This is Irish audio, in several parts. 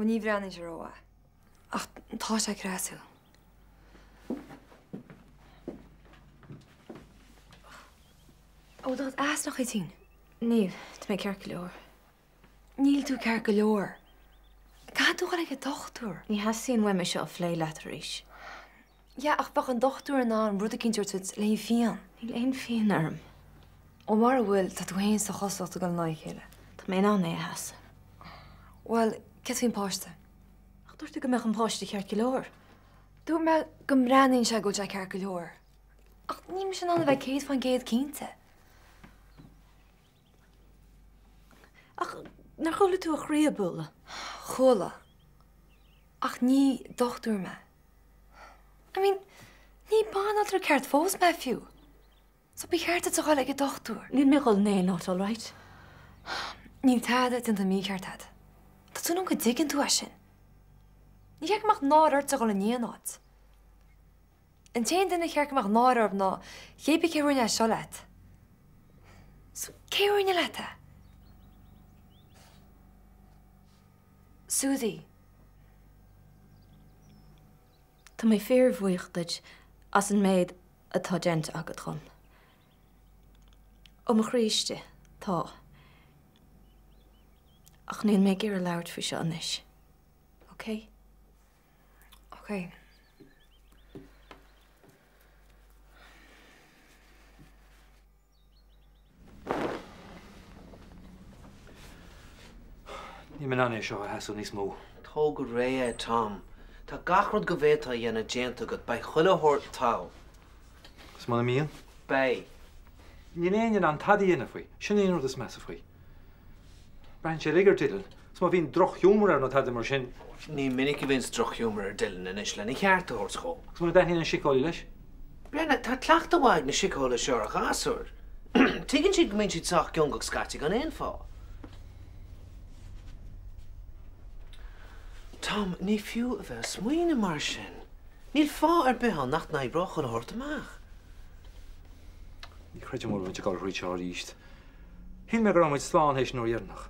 Bhuel, ní bhreathnaíonn sé rómhaith. Ach tá sé creasúil. Ó, tá easnach tinn. Níl, tá mé ceart go leor. Níl tú ceart go leor. Caithfidh tú dul ag an dochtúir. Ní theastaíonn uaim é seo a phlé leat arís. Yeah, ach bheadh an dochtúir in ann rud eicínt a thabhairt duit le haghaidh phian. Níl aon phian orm. Ó mura bhfuil, tá tú féin is do chosa ag dul in aghaidh a chéile. Tá mé in ann é a sheasamh. Bhuel, céard faoin páiste? Ach dúirt tú go mbeadh an páiste ceart go leor. Dúirt mé go mbreathnaíonn sé go bhfuil sé ceart go leor. Ach níl mise in ann a bheith 100% cinnte. Ach nár chuala tú a chroí ag bualadh? Chuala. Ach ní dochtúir mé. I mean, ní banaltra ceart fós mé fiú. So ba cheart duit a dhul ag an dochtúir. Níl mé ag dul in aon áit, all right? Níl tada déanta mícheart agat. Tá súil agam go dtuigeann tú é sin. Ní cheart go mbeadh náire ort a dhul in aon áit. An t-aon duine ar cheart go mbeadh náire orthu ná cébí cé a rinne é seo leat. So, cé a rinne leat é? Suzy. Tá mé fíorbhuíoch duit as an méid atá déanta agat dhom. Ó mo chroí istigh, tá. Ach níl mé ag iarraidh labhairt faoi seo anois. Ok? Ok. Níl mé in ann é seo a sheasamh níos mó. Tóg go réidh é, Tom. Tá gach rud go bhféadfá a dhéanamh déanta agat. Beidh chuile shórt togha. Agus muna mbíonn? Beidh. Níl éinne in ann tada a dhéanamh faoi. Sin é an rud is measa faoi. Braitheann sé uilig ar Dylan. 's má bhíonn drochghiúmar air nó tada mar sin. Ní minic a bhíonns drochghiúmar ar Dylan anois, lena cheart a thabhairt dhó. Agus muna dtaitníonn an síceolaí leis? Breathnaigh, tá cleachtadh mhaith ag na síceolaithe seo ar ghasúir. Tuigeann siad go mbíonn siad sách giongach scaití gan aon fáth. Tom, ní fiú a bheith ag smaoineamh mar sin. Níl fáth ar bith ann nach n-oibreodh chuile shórt amach. Ní chreidim go bhfuil muid ag dul thríd seo arís. Shíl mé go raibh muid slán théis an uair dheireanach.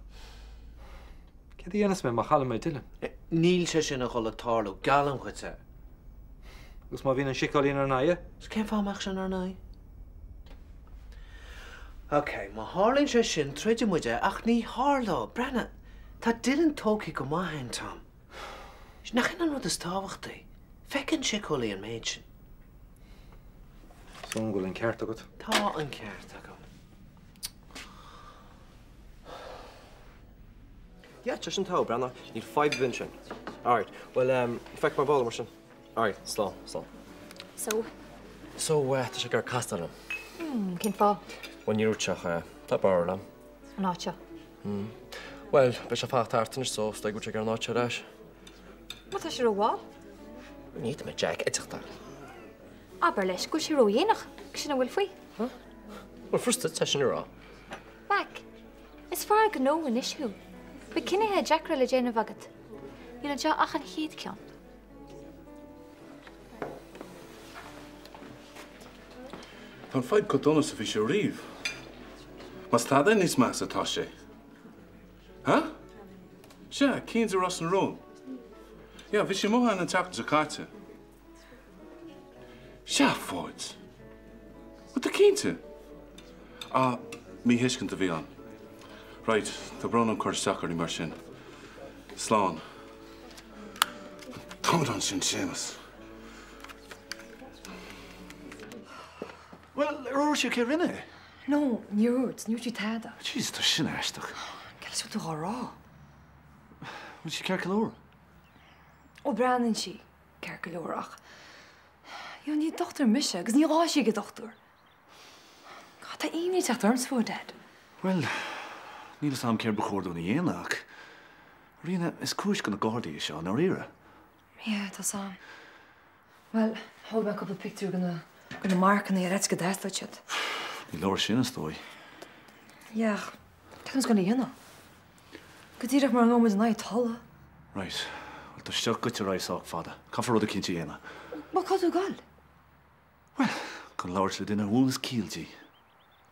Céard a dhéanfas mé má chailleann mé Dylan? Níl sé sin a dhul ag tarlú, geallaim dhuit é. Agus má bhíonn an síceolaí inár n-aghaidh? Is cén fáth a mbeadh sé inár n-aghaidh? Ok, má tharlaíonn sé sin, troidfidh muid é, ach ní tharlóidh. Breathnaigh, tá Dylan tógtha go maith againn, Tom. Nach in an rud is tábhachtaí? Feiceann síceolaí an méid sin. Is dóigh go bhfuil an ceart agat. Tá an ceart agam. Yeah, tá sin togha, Breandán. Níl fadhb ar bith ansin. Alright, bhuel, em, feicfidh mé ar ball mar sin. Alright, slán, slán. So? So, eh, tá sé ag iarraidh castáil liom. Hmm, cén fáth? Bhuel, ní dúirt sé ach, eh, tá barúil agam. An áit seo? Hmm. Bhuel, beidh sé ag fanacht thart anois, so is dóigh go bhfuil sé ag iarraidh an áit seo ar ais. Má tá sé rómhall? Ní fhéadfaidh mé Jack a fhágáil. Abair leis go bhfuil sé ródhéanach, agus sin a bhfuil faoi. Huh? Bhuel, furast duit é sin a rá. Mac, is fear gnó anois thú. Beidh cinnithe deacra le déanamh agat. Níl anseo ach an chéad ceann. Tá an fadhb chomh dona is a bhí sé riamh. Más tada níos measa atá sé. Huh? Sea, Keane's i Ros na Rún. Yeah, bhí sí amuigh ann an tseachtain seo caite. Seafóid! Bhfuil tú cinnte? Ah, míthuiscint a bhí ann. Right, tá brón orm cur isteach uirthi mar sin. Slán. An t-amadán sin Séamus. Bhuel, ar dhúirt sí cé rinne é? No, níor dhúirt, níor dhúirt sí tada. Jesus, tá sin aisteach. Cad is tú dhá rá? Bhfuil sí ceart go leor? Ó, breathnaíonn sí ceart go leor ach, you know, ní dochtúir mise agus ní gá sí ag an dochtúir. God, tá imní ag teacht ormsa fúithi, Dad. Bhuel, níl fhios a'm céard ba chóir dúinn a dhéanamh ach, Ríona, is cúis do na Gardaí é seo, i ndáiríre. Yeah, tá 's a'm. Bhuel, thóg mé cúpla pictiúr de na, de na marcanna ar fhaitíos go dteastódh siad. Ní leor sin, is dóigh. Yeah, ach cad tá muid gonna dhéanamh? Go díreach mar an raibh muid in aghaidh tola. Right. Bhuel, tá seo goite ar aghaidh sách fada. Caithfear rud eicínt a dhéanamh. Bhuel, cá bhfuil tú ag goil? Bhuel, chun labhairt le duine a mhúineas ciall di.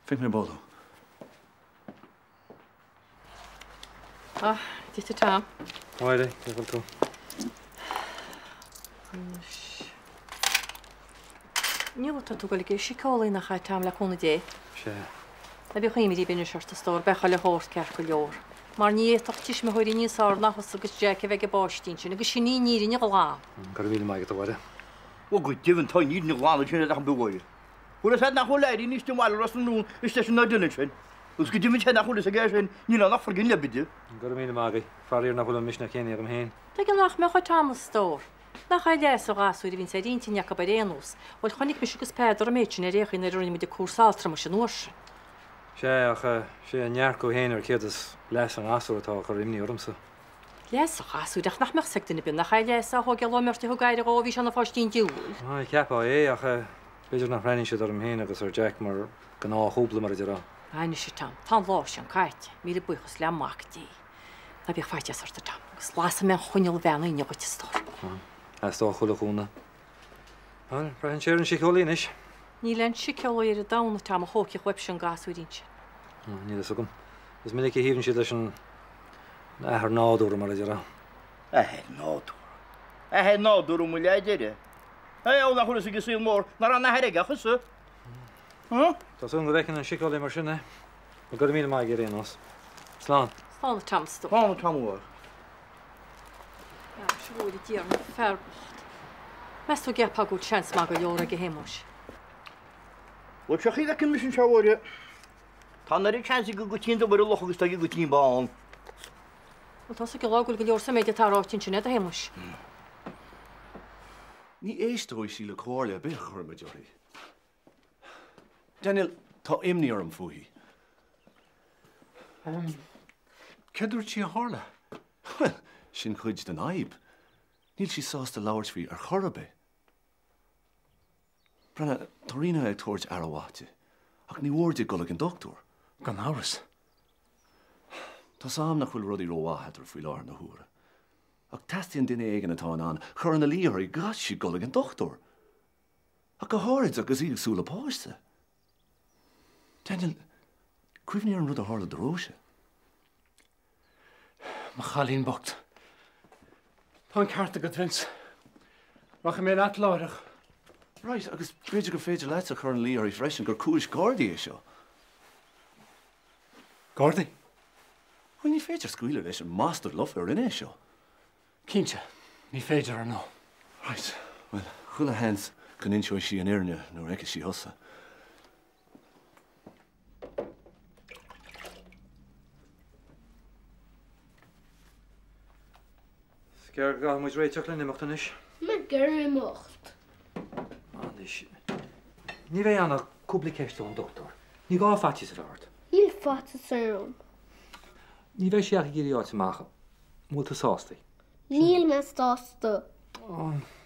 Feicfidh mé ar ball thú. Ah, Dia duit a Tom. A Mháire, cén chaoi a bhfuil tú? Anois. Inniu atá tú ag dul ag an síceolaí nach ea, Tom, le cúnamh Dé? Sea. Ná bíodh imní ar bith anois ort, a stór, beidh chuile shórt ceart go leor. Mar ní fhéadfadh tuismitheoirí níos fearr ná thusa agus Jack a bheith ag an bpáistín sin, agus sin í an fhírinne ghlan. Go raibh míle maith agat, a Mháire. Ó, go deimhin, tá an fhírinne ghlan ansin ar leath an bhóthair. Bhfuil a fhios agat nach bhfuil Larry níos diongbhála Ros na Rún is leis an ná Dylan sin. Agus go deimhin sé nach bhfuil fhios aige é sin, níl ann ach friggin leibide. Go raibh míle maith agaibh. Faraor nach bhfuil an misneach céanna agam féin. Tuige nach mbeadh, a Tom, a stór? Nach é leigheas an ghasúir a bhíonns ar intinn acu ar aon nós? Bhuel, chonaic mise agus Peadar an méid sin ar aon chaoi nuair a rinne muid an cúrsa altramais an uair sin. Sea, ach sé a ndearcadh féin ar céard is leas an ghasúir atá ag cur imní ormsa. Leas an ghasúir, ach nach mbeadh 's ag duine ar bith nach é leas a thóg an mbeirt a thug aire dhó ó bhí sé ina pháistín diabhail. Cheapfá é, ach b'fhéidir nach mbreathnaíonn siad orm féin agus ar Jack mar ghnáthchúpla, mar a déarfá. Anois, a Tom, tá an lá sin caite, míle buíochas le Mac Dé. Ná bíodh faitíos ort, a Tom, agus lasfaidh mé an choinneal bheannaithe inniu dhuit, a stór. Theastódh chuile chúnamh. Bhuel, braitheann sé ar an síceolaí anois. Níl aon síceolaí ar an domhan, a Tom, a thógfadh uaibhse an gasúirín sin. Níl fhios agam. Is minic a thaobhann siad leis an athair nádúrtha, mar a déarfá. Athair nádúrtha. Athair nádúrtha, mo leaid air. Ó, nach bhfuil fhios ag an saol mór nach raibh aon athair aige ach thusa. Tá súil agam go bhfeiceann an síceolaí mar sin é. Go raibh míle maith agat ar aon nós. Slán. Slán a Tom, a stór. Slán a Tom a mhór. Sea, a Mhuire Tiarna, fear bocht. Meas tú an gceapfá go bhfuil seans maith go leor aige a Shéamuis? Bhuel, seo chaoi a bhfeiceann mise anseo, a Mháire. Tá an oiread seans ag an gcuitín dubh ar an loch agus atá ag an gcuitín bán. Bhuel, tá 's ag an lá go bhfuil go leor sa méid atá ráite ansin agat, a Shéamuis. Ní éisteoidh sí le comhairle ar bith a chuirfidh muid uirthi. Daniel, tá imní orm fúithi. Céard a dúirt sí a tharla? Bhuel, sin cuid den fhadhb. Níl sí sásta labhairt faoi ar chor ar bith. Breathnaigh, tá Ríona ag tabhairt aire mhaith di, ach ní mór di dul ag an dochtúir. Gan amhras. Tá's a'm nach bhfuil rudaí rómhaith eatarthu faoi láthair na huaire. Ach teastaíonn duine éigin atá in ann cur ina luí uirthi go gcaithfidh sí dul ag an dochtúir. Ach go háirid agus í ag súil le páiste. Daniel, cuimhnigh ar an rud a tharla do Róise. Mo chailín bocht. Tá an ceart agat, Vince. Rachaidh mé leat láithreach. Right, agus b'fhéidir gur féidir leatsa cur ina luí uirthi freisin gur cúis Gardaí é seo. Gardaí? Bhuel, ní féidir scaoileadh leis an mbastard lofa a rinne é seo. Cinnte, ní féidir, ar ndóigh. Right, bhuel, chuile sheans go n-inseoidh sí an fhírinne nuair a fheicfidh sí thusa. Is gearr go gcaithfidh muid réiteach le n-imeacht anois. Níl mé ag iarraidh imeacht. Anois, ní bheidh ann ach cúpla ceist ón dochtúir. Ní gá faitíos a bheith ort. Níl faitíos orm. Ní bheidh sí ach ag iarraidh a fháilt amach an bhfuil tú sásta. Níl mé sásta.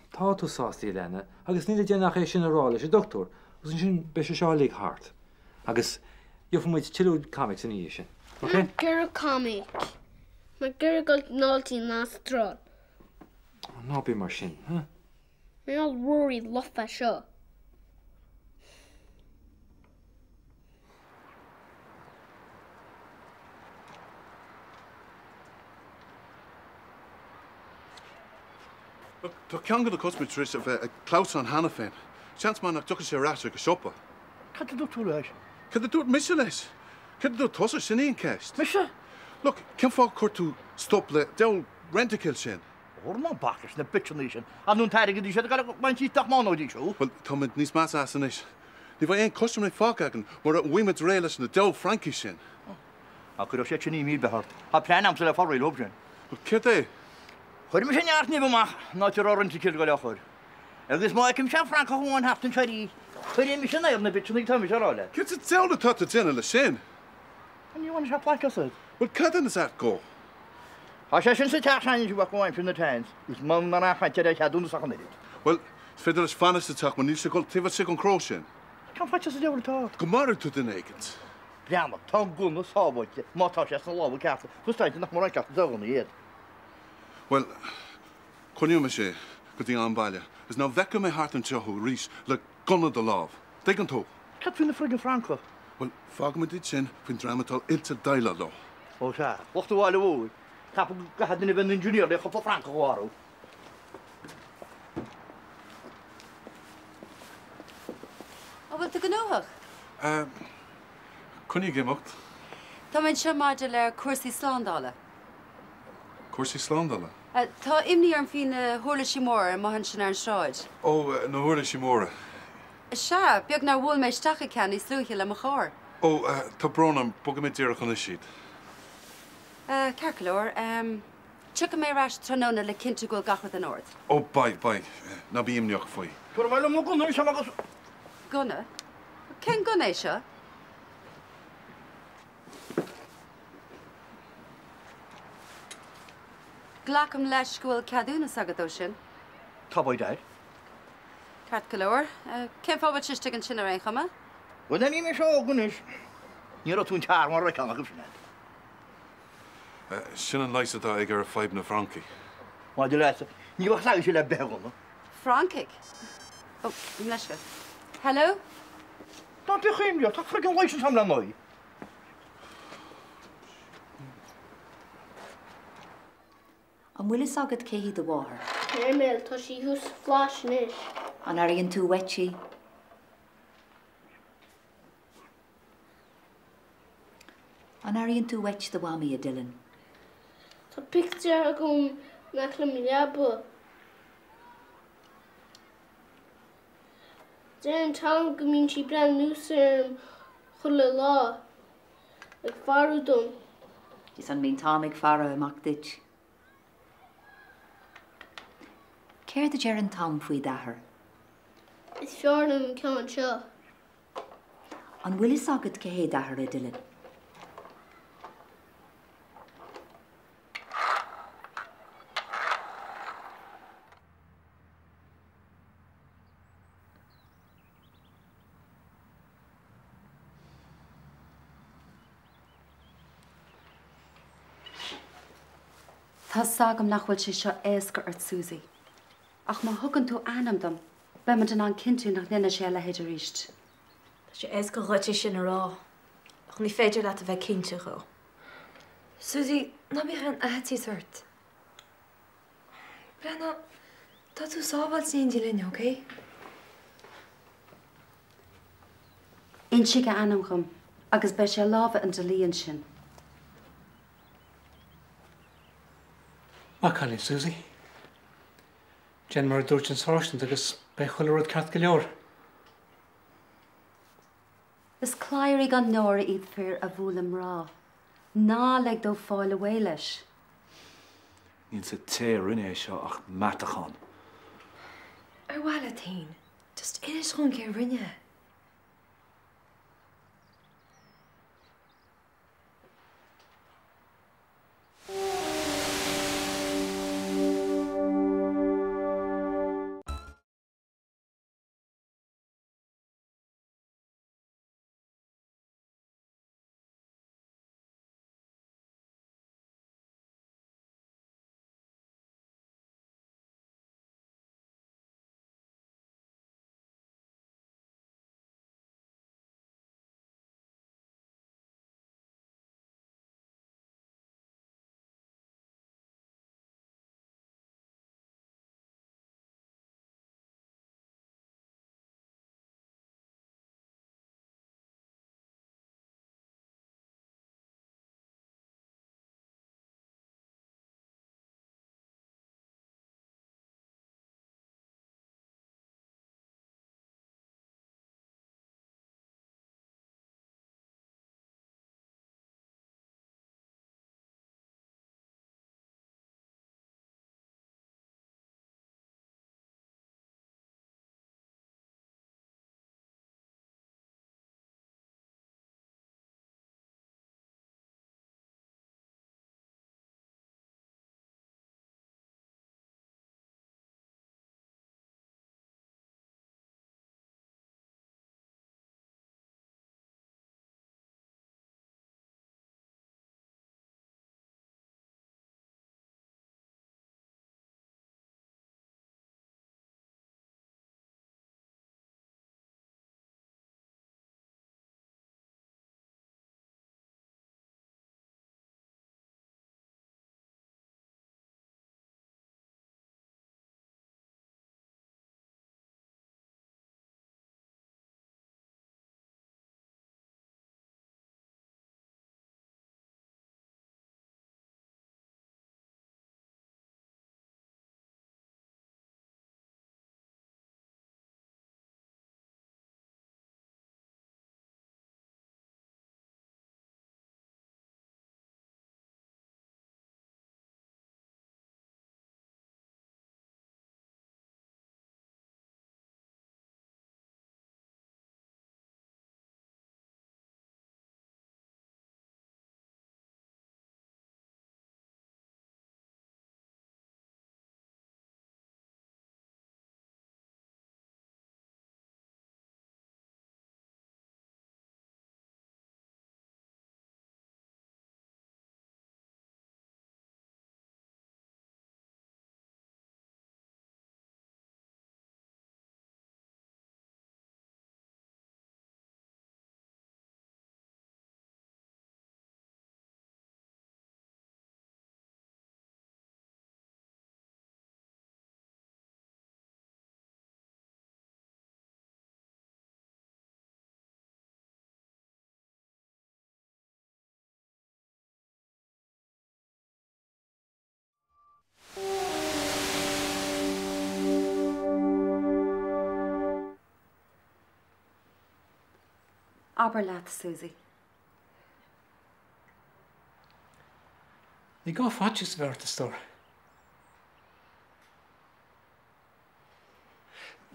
Tá tú sásta, a leana, agus níl le déanamh ach é sin a rá leis an dochtúir, agus ansin beidh sé seo uilig thart. Agus gheobhaidh muid tuilleadh comics ina dhiaidh sin. Ok? Níl mé ag iarraidh comic. Tá mé ag iarraidh dul ag an Alti an Astráil. Ná bí mar sin, huh? Mar gheall Rory lofa seo. Look, tá ceann de na custaiméirí tar éis a bheith ag clamhsán cheana féin. Seans maith nach dtiocfaidh sé ar ais ag an siopa. Cad a dúirt tú leis? Cad a dúirt mise leis? Cad a dúirt tusa? Sin í an ceist. Mise? Look, cén fáth ar chuir tú stop le diabhal Rentokil sin? Chuir ná bac leis na bitseanna sin. Ar ndóigh an t-airgead a bhí siad ag dul a bhaint díot nach mbánóidís thú. Bhuel, táimid níos measa as anois. Ní bheidh aon custaiméirí fágtha againn mura bhfaighimid réidh leis na diabhal francaigh sin. Ná cuireadh siad sin imní ar bith ort. Tá plean agamsa le fáil réidh leo sin. Bhuel, céard é? Chuir mise neart nimhe amach an áit a raibh Rentokil ag dul á chur. Agus má fheicimse francach amháin thart anseo arís, cuirfidh mise in aer na bitseanna atá mise a rá leat. Céard sa diabhal atá tú ag déanamh leis sin? Ní bhainfidh sé plaic asat. Bhuel, cad é an ait go? Tá sé sin sa teach sin anois ó aimsir na Times, agus muna raibh aon chaint ar cheadúnas ach an oiread. Bhuel, is féidir leis fanacht sa teach mar níl sé ag dul taobh istigh den chró sin. Cén faitíos sa diabhal atá ort? Go maróidh tú duine éigint. Breathnaigh, tá an gunna sábháilte má tá sé sna lámha cearta, agus tá nach mórán cearta do ghunnaí iad. Bhuel, coinneoidh mise é go dtí am baile, agus ná feicfidh mé thart anseo thú arís le gunna i do lámh. Dtuigeann tú? Cad faoi na friggin francaigh? Bhuel, fágfaimid iad sin faoin dream atá oilte déileáil leo. Ó sea, lucht an bhaile mhóir. Ceapadh go gcaithfidh duine a bheith ina engineer le cúpla francach a mharú. An bhfuil tú gnóthach? Coinnigh ag imeacht. Tá mé anseo maidir le cúrsaí slándála. Cúrsaí slándála? Tá imní orm faoi na huirlisí móra amuigh ansin ar an sráid. Ó, na huirlisí móra. Sea, beag nár bhuail mé isteach i gceann níos luaithe le mo charr. Ó, tá brón orm, bogfaidh mé díreach anois iad. Ceart go leor. Tiocfaidh mé ar ais tráthnóna le cinntiú go bhfuil gach rud in ord. Ó, beidh, beidh. Ná bí imníoch faoi. Tabhair abhaile mo ghunna anseo agus. Gunna? Cén gunna é seo? Glacaim leis go bhfuil ceadúnas agat dó sin. Tá by dad. Ceart go leor. Cén fáth a bhfuil sé istigh ansin ar aon chuma? Bhuel, ní mise óg anois. Ní raibh tú an tear mar a bheadh ceann acu sin agat. Sin an leigheas atá aige ar fadhb na bhfrancaigh. Maidir leatsa, ní bheadh fhios agatsa le breith ghunna. Francaigh? Ó, mo leithscéal. Hello? Ná bíodh imní ort, tá friggin licence agam lena aghaidh. An bhfuil fhios agat cé hí do mháthair? Níl, tá sí thuas sa phlais anois. An airíonn tú uait í? An airíonn tú uait do mhamaí, a Dylan? Tá pictiúr agam in aice le mo leaba. Deireann Tom go mbíonn sí ag breathnú anuas orm chuile lá, ag faire dom. Is an mbíonn Tom ag faire amach duit? Céard a deireann Tom faoi d'athair? Is fearr liom an ceann seo. An bhfuil fhios agat cé hé d'athair, a Dylan? Tá 's agam nach bhfuil sé seo éasca ort Susie, ach má thugann tú ainm dom, beidh muid in ann cinntiú nach ndéanfaidh sé a leithéid arís. Tá sé éasca dhuit é sin a rá, ach ní féidir leat a bheith cinnte dhó. Susie, ná bíodh aon fhaitíos ort. Breathnaigh, tá tú sábháilte in éindí linn, ok? Insigh a ainm dhom agus beidh sé i lámha an dlí ansin. Maith cailín, Susie. Déan mar a dúirt an sáirsint agus beidh chuile rud ceart go leor. Is cladhairí gan náire iad fir a bhuaileann mná. Ná lig dóibh fáil away leis. Níl sa té a rinne é seo ach meatachán. Ar mhaith leat féin, just inis dhúinn cé a rinne é. Abair leat, Suzy. Ní gá faitíos a bheith ort, a stór.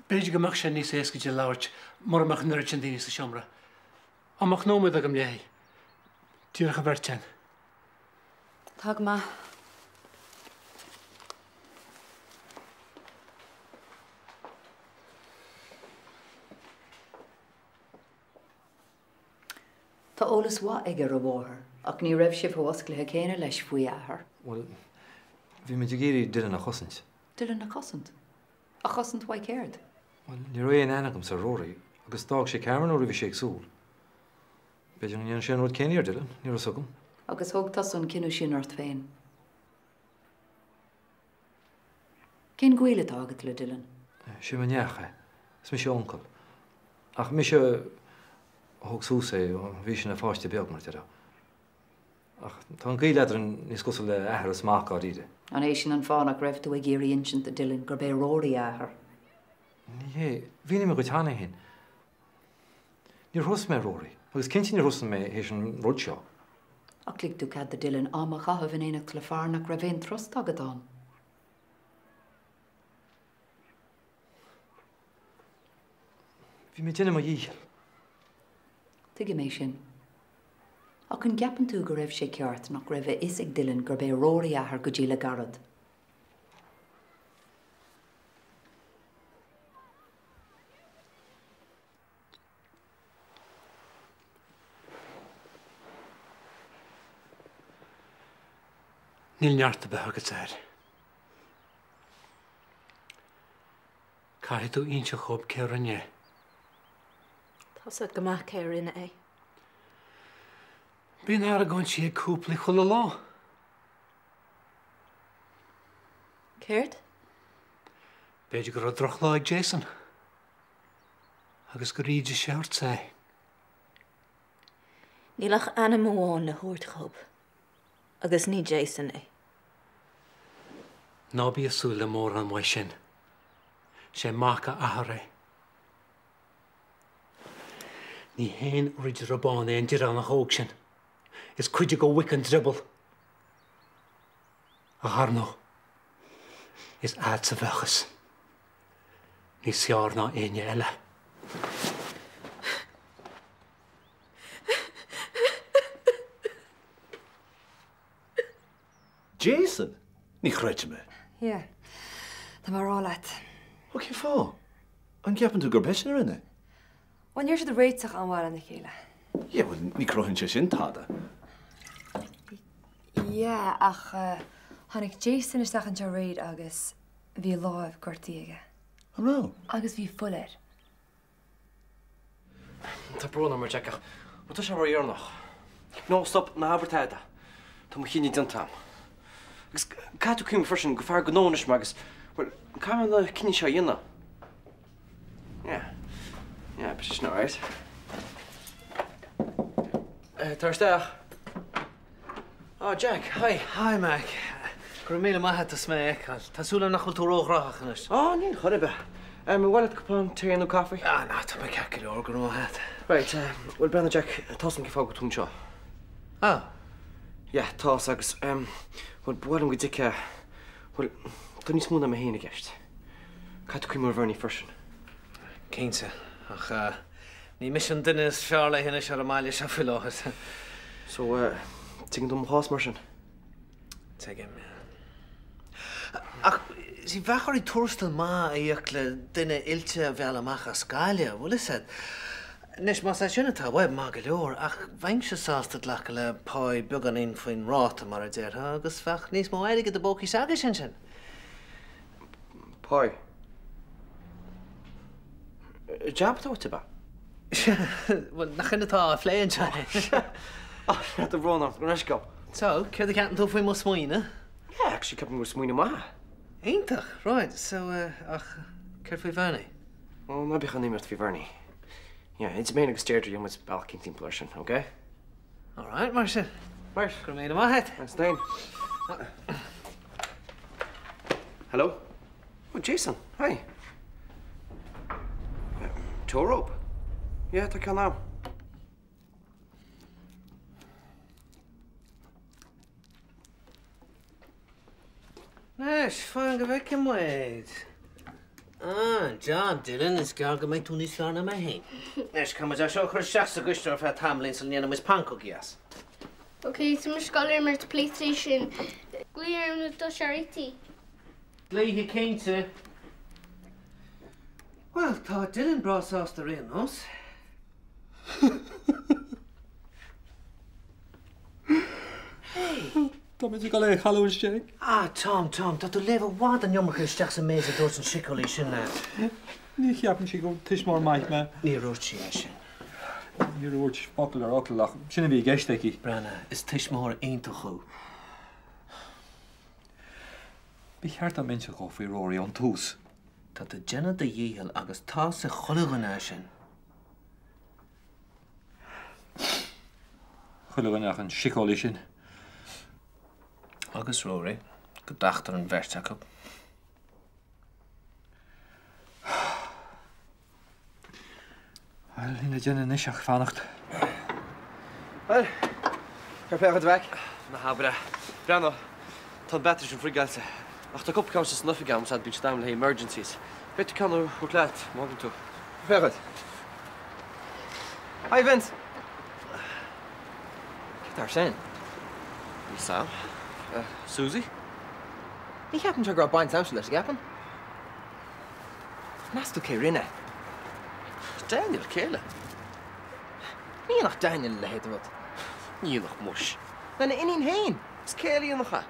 B'fhéidir go mbeadh sé níos éasca di labhairt mura mbeadh an oiread sin daoine sa seomra. An mbeadh nóiméad agam léi? Díreach an bheirt againn. Tá go maith. Tá eolas mhaith aige ar a mháthair, ach ní raibh sibh chomh oscailte céanna leis faoi a athair. Bhuel, bhí muid ag iarraidh Dylan a chosaint. Dylan a chosaint? A chosaint uaidh céard? Bhuel, ní raibh aon aithne agamsa ar Rory, agus d'fhág sé Cameron nuair a bhí sé ag súil. B'fhéidir go ndéanfaidh sé an rud céanna ar Dylan, níl a fhios agam. Agus thóg tusa an cinneadh sin ort féin. Cén gaol atá agat le Dylan? Sé mo neach é. Is mise a uncail. Ach mise a thóg suas é ó bhí sé ina pháiste beag, mar a déarfá. Ach tá an gaol eadrainn níos cosúil le athair is mac, dáiríre. An é sin an fáth nach raibh tú ag iarraidh insint do Dylan gurb é Rory a athair? Ní hé. Mhínigh mé dhuit cheana féin. Níor thrust mé Rory, agus cinnte níor thrust mé théis an rud seo. Ach lig tú cead do Dylan am a chaitheamh in éineacht le fear nach raibh aon trust agat ann. Bhí mé ag déanamh mo dhícheall. Tuigim é sin. Ach an gceapann tú go raibh sé ceart nach raibh a fhios ag Dylan gurb é Rory a athair go dtí le gairid? Níl neart ar bith agatsa air. Caithfidh tú inse dhób cé a rinne é. Tá's a'd go maith cé a rinne é. Bíonn argóintí ag cúplaí chuile lá. Céard? B'fhéidir go raibh drochlá ag Jason. Agus gur ídigh sé ortsa é. Níl ach ainm amháin le thabhairt dhób, agus ní Jason é. Ná bí ag súil le mórán uaidh sin. Sé mac a athar é. Ní haon ridire bán é an Direánach óg sin. Is cuid de mhuic an drioball. Ach ar ndóigh, is a'dsa a bheadh a fhios. Níos fearr ná éinne eile. Jason? Ní chreidim é. Yeah. Tá mé a rá leat. Ó cén fáth? An gceapann tú gurb eisean a rinne? Bhuel, ní raibh siad ag réiteach an-mhaith lena chéile. Yeah, bhuel, ní cruthaíonn sé sin tada. Yeah, ach tháinig Jason isteach anseo aréir agus bhí a láimh gortaithe aige. An raibh? Agus bhí fuil air. Tá brón orm a Jack ach bhuel tá sé ródheireanach. No, stop, ná habair tada. Tá mo chinneadh déanta agam. Agus caithfidh tú cuimhneamh freisin gur fear gnó anois mé agus, bhuel, caithfidh mé na cinntí seo a dhéanamh. Yeah. Yeah, beidh sé sin alright. Tar isteach. Oh, Jack, hi. Hi, Mac. Go raibh míle maith agat as mé a fheiceáil. Tá súil agam nach bhfuil tú róghnóthach anois. Oh, níl chor ar bith. Ar mhaith leat cupán tae nó caife? Ah, ná, tá mé ceart go leor, go raibh maith agat. Right, bhuel, breathnaigh, Jack, tá's agam cén fáth go bhfuil tú anseo. Ah. Yeah, tá's agus, bhuel, ba mhaith liom go dtuigfeá, bhuel, tá níos mó ná mé féin i gceist. Caithfidh tú cuimhneamh ar Bhernie freisin. Cinnte, ach ní mise an duine is fearr le hinis ar an mbaile seo faoi láthair. So, tuigeann tú mo chás mar sin? Tuigim, yeah. Ach, see, bheadh oraibh tuarastal maith a íoc le duine oilte a mhealladh amach as Gaillimh, bhfuil fhios a'd. Anois, más é sin atá uaibh, maith go leor, ach bheinnse sásta glacadh le páí beagáinín faoin ráta, mar a déarfá, agus bheadh níos mó airgid i bpócaí s'agaibhse ansin. Páí. Jab atá uait, ab ea? Bhuel, nach in atá á phlé anseo? Tá brón orm, gabh mo leithscéal. So, céard a cheapann tú faoi mo smaoineamh? Yeah, actually, ceapaim gur smaoineamh maith é. Iontach, right, so, ach céard faoi Bhernie? Ó, ná bíodh aon imní ort faoi Bhernie. Yeah, idir mé féin agus Deirdre, gheobhaidh muid bealach éicint timpeall air sin, okay? All right, mar sin. Right. Go raibh míle maith agat. Thanks, Dane. Hello? Oh, Jason, hi. Tow rope? Yeah, tá ceann agam. Anois, fan go bhfeicfidh muid. Ah, job, Dylan, is gearr go mbeidh tú níos fearr ná mé féin. Anois, caithfidh muid é seo a chur isteach sa gcuisneoir ar feadh tamaillín sula ndéanfaidh muid pancógaí as. Ok, tá mise ag gabháil a imirt PlayStation. Glaoigh orm nuair atá sé réitithe. Glaofaidh cinnte. Bhuel, tá Dylan breá sásta ar aon nós. Hey! Tá muid ag dul é a chailliúint, Jack. Ah, Tom, Tom, tá tú ag léamh i bhfad an iomarca isteach sa méid a dúirt an síceolaí sin leat. Ní cheapann sí gur tuismitheoir maith mé. Níor dhúirt sí é sin. Níor dhúirt focal ar fhocal ach sin a bhí i gceist aici. Breathnaigh, is tuismitheoir iontach thú. Ba cheart dom inse dhó faoi Rory ón tús. Tá tú ag déanamh do dhícheall agus tá 'fhios ag chuile dhuine é sin. Chuile dhuine ach an síceolaí sin. Agus Rory, go docht ar an bheirt acu. Bhuel, níl le déanamh anois ach fanacht. Bhuel, fair play dhuit, a Mhac. Ná habair é. Breathnaigh, tá an battery sin frigeáilte. Ach tá cúpla ceann san oifig agam, bíonn siad a'm le haghaidh emergencies. Beidh tú ceann a thabhairt leat, má thagann tú. Fair play dhuit. Hi Vince! Cé tá sin? Níl 's a'm. Susie? Ní cheapaim go raibh baint a'msa leis, an gceapann? Meas tú cé rinne? Daniel, cé eile? Ní dhéanfadh Daniel a leithéid de rud. Ní dhéanfadh muis. Lena iníon féin! Is cé eile a dhéanfadh é?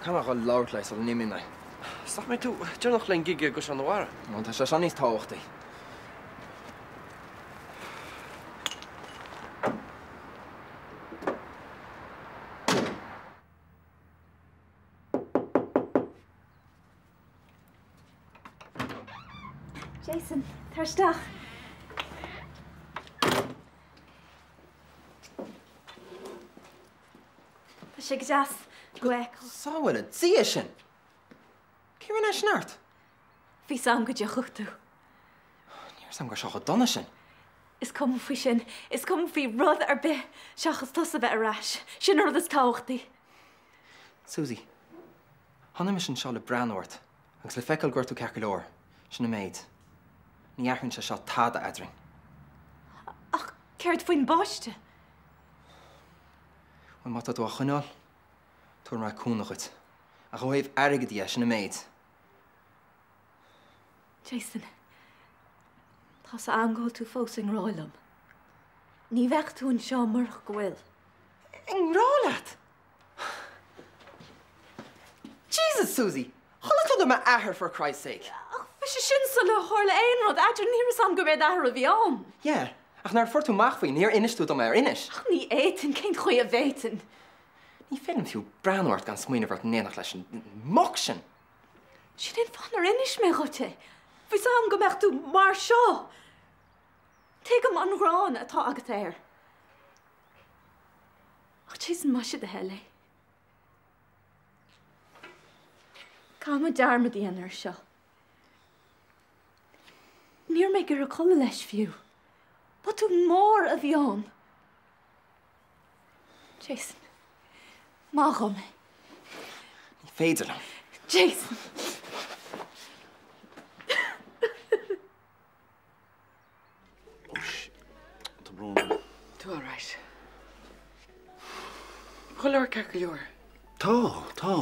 Caithfidh mé a dhul labhairt léi sula n-imíonn mé. Is nach mbeidh tú deireanach le an gig i gCaisleán an Bharraigh? Ó, tá sé seo níos tábhachtaí. Jason, tar isteach. Tá sé go deas go bhfeiceáil. Sábhála Dia sinn! Cé rinne é sin ort? Bhí 's a'm go dtiocfadh tú. Ní raibh 's a'm go raibh sé chomh dona sin. Is cuma faoi sin. Is cuma faoi rud ar bith seachas tusa bheith ar ais. Sin an rud is tábhachtaí. Susie, tháinig mise anseo le breathnú ort agus le feiceáil go raibh tú ceart go leor. Sin an méid. Ní athraíonn sé seo tada eadrainn. Ach céard faoin bpáiste? Bhuel, má tá tú á choinneáil, tabharfaidh mé cúnamh dhuit. Ach ó thaobh airgid dhe, sin an méid. Jason, tá 's a'm go bhfuil tú fós i ngrá liom. Ní bheadh tú anseo murach go bhfuil. I ngrá leat? Jesus, Susie! Chodlaigh tú le m'athair for Christ's sake! Ach bhí sé sin sular tharla aon rud eadrainn, ní raibh 's a'm gurb é d'athair a bhí ann. Yeah, ach nuair a fuair tú amach faoi, níor inis tú dom é, ar inis? Ach ní fhéadfainn, cén chaoi a bhféadfainn? Ní féidir liom fiú breathnú ort gan smaoineamh ort in éineacht leis an muc sin! Sin é an fáth nár inis mé dhuit é. Bhí 's a'm go mbeadh tú mar seo. Tuigim an ghráin atá agat air. Ach Jason, más é do thoil é. Caithfidh muid dearmad a dhéanamh ar seo. Ní raibh mé ag iarraidh codladh leis fiú. Botún mór a bhí ann. Jason, maith dhom é. Ní féidir liom. Jason! Tá brón orm. Tú all right. Chuile shórt ceart go leor. Tá, tá.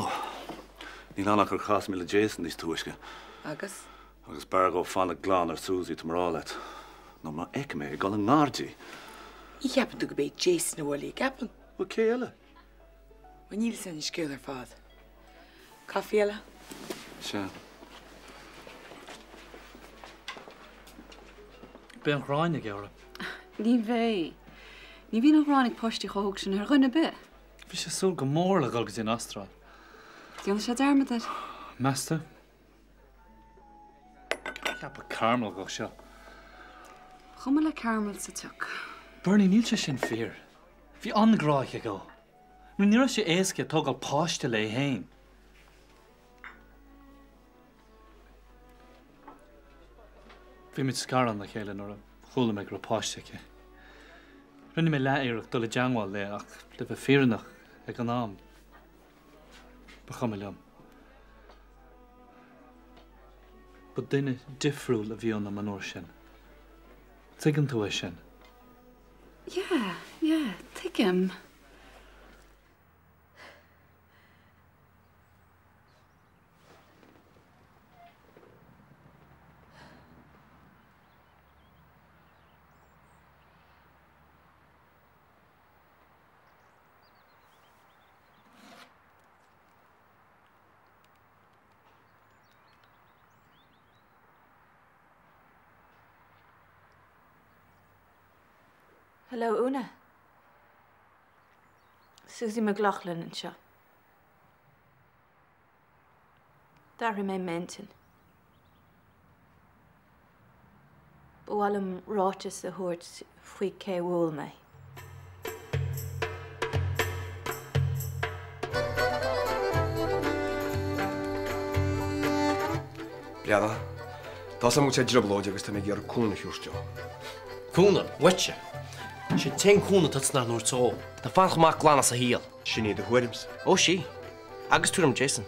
Níl ann ach gur chas mé le Jason níos túisce. Agus? Agus b'fhearr dhó fanacht glan ar Susie, tá mé a rá leat. Nó má fheicim é ag dul i ngar di. Ní cheapann tú gurb é Jason a bhuail í, gceapann? Bhuel, cé eile? Bhuel, níl fhios againn an scéal ar fad. Caife eile? Sea. Beidh an ghráin aige uirthi. Ní bheidh. Ní bhíonn an ghráin ag páistí chomh hóg sin ar dhuine ar bith. Bhí sé ag súil go mór le dhul go dtí an Astráil. Déanfaidh sé dearmad air. Meas tú? Ceapadh Carmel dhó seo. Chuma le Carmel sa tsioc. Bernie, níl sé sin fíor. Bhí an-ghrá aici dhó. Nó ní raibh sé éasca tógáil páiste léi féin. Bhí muid scartha óna chéile nuair a chuala mé go raibh páiste aici. Rinne mé leath-iarracht dul i dteangmháil léi ach le bheith fírinneach, ag an am, ba chuma liom. Ba duine difriúil a bhí ionam an uair sin. Tuigeann tú é sin? Yeah, yeah, tuigim. Hello, Úna. Susie McLaughlin anseo. D'athraigh mé m'intinn. Ba mhaith liom ráiteas a thabhairt faoi cé a bhuail mé. Breathnaigh, tá 's agam go bhfuil sé i dtrioblóid agus tá mé ag iarraidh cúnamh a thabhairt dó. Cúnamh? Uaitse? Sé an t-aon cúnamh atá san uair seo ná fanacht amach glan as a shaol. Sin í do thuairimse. Ó, sí. Agus tuairim Jason.